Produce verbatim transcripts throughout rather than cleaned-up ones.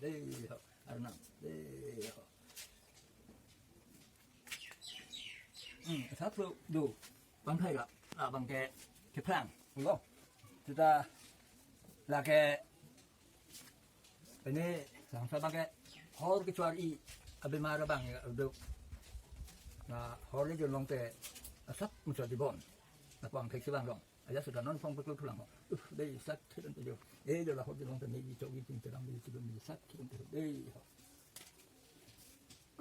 Dei ho. Arnam. Dei ho. Hmm, asap lo do. Pangthai la. Abang ke keplang. Pulo. Seta lake ini langsung abang ke hor kechor-i abimar abang ya do. Na hor le jonlong te asap muchot di bon. Lapu angthek si bang dong. Aja sudah non phong peklo thulang ho. Uh, dei sak thidon tujuh. Eh, do la hor jonlong te neji chokji tin teram neji chedun neji sak thidon tujuh. Dei ho.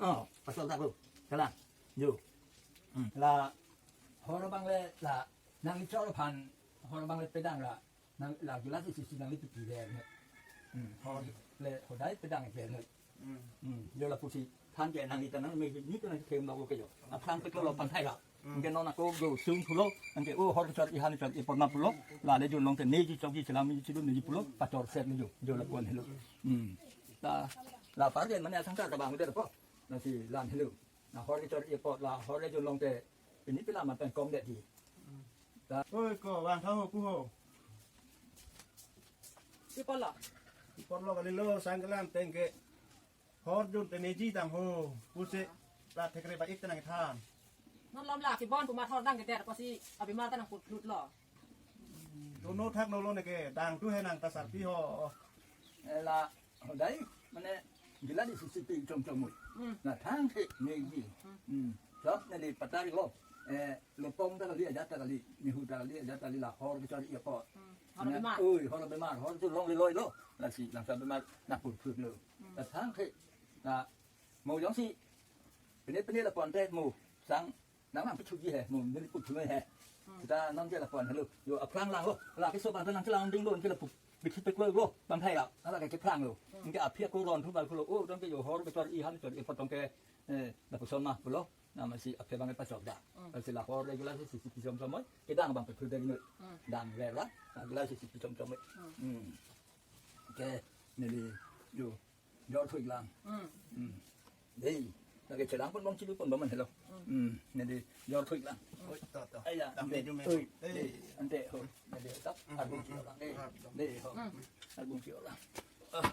Oh, pasal tak lo. Kalang. Yo. Hmm. La hor abang le la nangli chor aphan hor abang le pedang la nang la gilas isi si nangli pipi le. Hmm. Hor le hodai pedang le. Hmm. Hmm. Yo lapusi than ke nangli ta nang me ni ta nang them lo ke yo. Aphrang peklo lo pangthai la. Hmm. Anke non ako do sung pulo. Anke o hor chor-i han chor-i porna pulo. La le jonlong te neji chokji chelam neji chedun neji pulo. Pachor set le yo. Yo lapu-an helo. Hmm. La la par ke mane asangkar ta bang der po. Nasi lan helo. Na hor kechor-i apot la hor le jonlong te pini pila ma pen kom det di. Ta. Oi ko bang tha ho pu ho. Pi apot lo? Pi apot lo kali lo sang kelang teng ke hor jon te neji tang ho. Pusi la thekre ba ik tenang than. Non lom la kibon pu mat hor dang ke der apotsi abimar ta nangput lut lo. Dono thak no lo ne ke dang tu he nang ta sarpi ho. Eh, la Dai, mane, gila di C C T chom chom mui. Hmm. Na thang the, ne ji. Hmm. Hmm. So, ne di patar lo. Eh, lopong ta kali, ajat ta kali, nihu ta kali, ajat ta kali, la hor kechor-i apot. Hmm. Hor bemar. Oi, hor bemar, hor tu longle loi lo. Lasi, langsa bemar, na pur pur lo. Hmm. Na thang the, na, mo jongsi, pine pine lapu-an te mo, sang, nang nang pichu ji he, mo, neli pichu he. Hmm. Seta non je lapu-an helo, yo aphrang lang lo, la keso bang nang chelang ding lo, ke lapu, bikhi pek lo lo, bang thai la, ala ke kephrang lo. Hmm. Ke aphi ako ron thu bal lo, oh, dong ke yo hor kechor-i han kechor-i apot dong ke, eh, lapuson ma, lo, na masi aphi bang pachok da. Hmm. Lasi la hor regular si si pisom samoi, kedang bang pek phu dei noi. Hmm. Dang regular, regular si si pisom samoi. Hmm. Hmm. Ke, neli, yo, jor thu-ik lang. Hmm. Hmm. Dei, lake chelang pon bang chilu pon bang man helo. Hmm. Hmm. Neli, jor thu-ik lang. Oi, to, to. Aya, dam ante, dei, dum oi, eh. Dei, ante, ho. Neli, tap, hmm, arbung chi-o lang, dei. Hmm. Dei, ho. Hmm. Arbung chi-o lang. Ah.